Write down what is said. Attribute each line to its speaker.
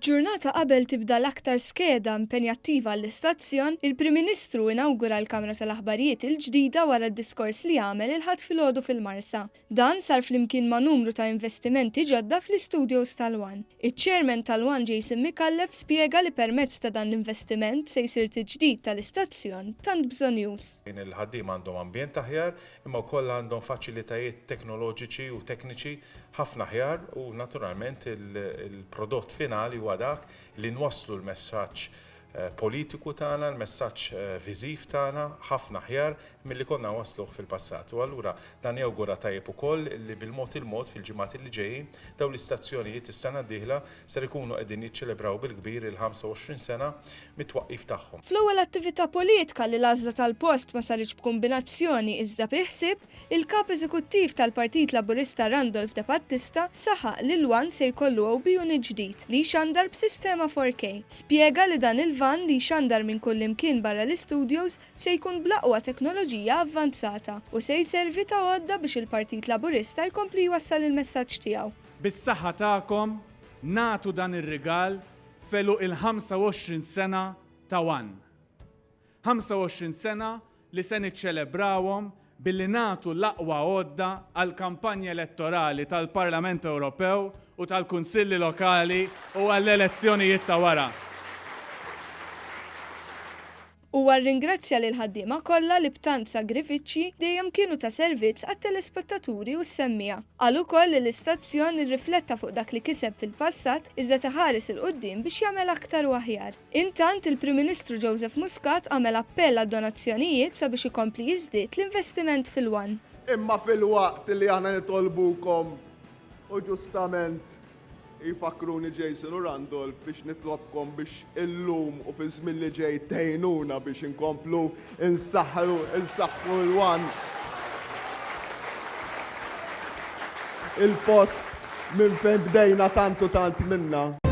Speaker 1: Ġurnata qabel tibda l-aktar skeda impenjattiva għall-istazzjon, il-Prim Ministru inawgura l-Kamra tal-Aħbarijiet il-ġdida wara d-diskors li għamel il-Ħadd filgħodu fil-Marsa. Dan sar flimkien ma' numru ta' investimenti ġodda fl-istudios tal-One. Iċ-Chairman tal-One Jason Micallef spjega li permezz ta' dan l-investiment se jsir tiġdid tal-istazzjon tant bżonnjuż.
Speaker 2: Il-ħaddiema għandhom ambjent aħjar imma wkoll għandhom faċilitajiet teknoloġiċi u tekniċi ħafna aħjar u naturalment il-prodott finali huwa dak li nwasslu l-messaġġ politiku tagħna, l-messaġġ viżiv tagħna ħafna aħjar milli konna nwassluh fil-passat. U allura dan jawgura tajjeb ukoll li bil-mod il-mod fil-ġimgħat li ġejjin dawn l-istazzjonijiet is-sena d-dieħla ser ikunu qegħdin jiċċelebraw bil-kbir il-25 sena mit-twaqqif tagħhom.
Speaker 1: Fl-ewwel attività politka li l-għażla tal-post ma saritx b'kumbinazzjoni iżda bi ħsieb, il-Kap Eżekuttiv tal-Partit Laburista Randolph De Battista saħaq li l-One se jkollu OB unit ġdid li jxandar b'sistema 4K. Spjega li dan il-vann li jxandar minn kullimkien barra l-istudios se jkun bl-aqwa teknoloġija avvanzata u se jservi ta' għodda biex il-Partit Laburista jkompli jwassal il-messaġġ tiegħu.
Speaker 3: Bis-saħħa tagħkom nagħtu dan ir-rigal f'għeluq il-25 sena ta' one. 25 sena li se niċċelebrawhom billi nagħtu l-aqwa għodda għall-kampanja elettorali tal-Parlament Ewropew u tal-Kunsilli Lokali u għall-elezzjonijiet ta' wara.
Speaker 1: Huwa rringrazzja lill-ħaddiema kollha li b'tant sagrifiċċji dejjem kienu ta' servizz għat-telespettaturi u s-semmiegħa. Qal ukoll li l-istazzjon irrifletta fuq dak li kiseb fil-passat iżda qed iħares 'il quddiem biex jagħmel aktar u aħjar. Intant, il-Prim Ministru Joseph Muscat għamel appell għad-donazzjonijiet sabiex ikompli jiżdied l-investiment fil-One.
Speaker 4: Imma filwaqt li aħna nitolbukom u ġustament Jfakkruni Jason u Randolph biex nitlobkom biex illum u fiż-żmien li ġej tgħinuna biex inkomplu nsaħħru nsaħħu l-One. Il-post minn fejn bdejna tant u tant minna.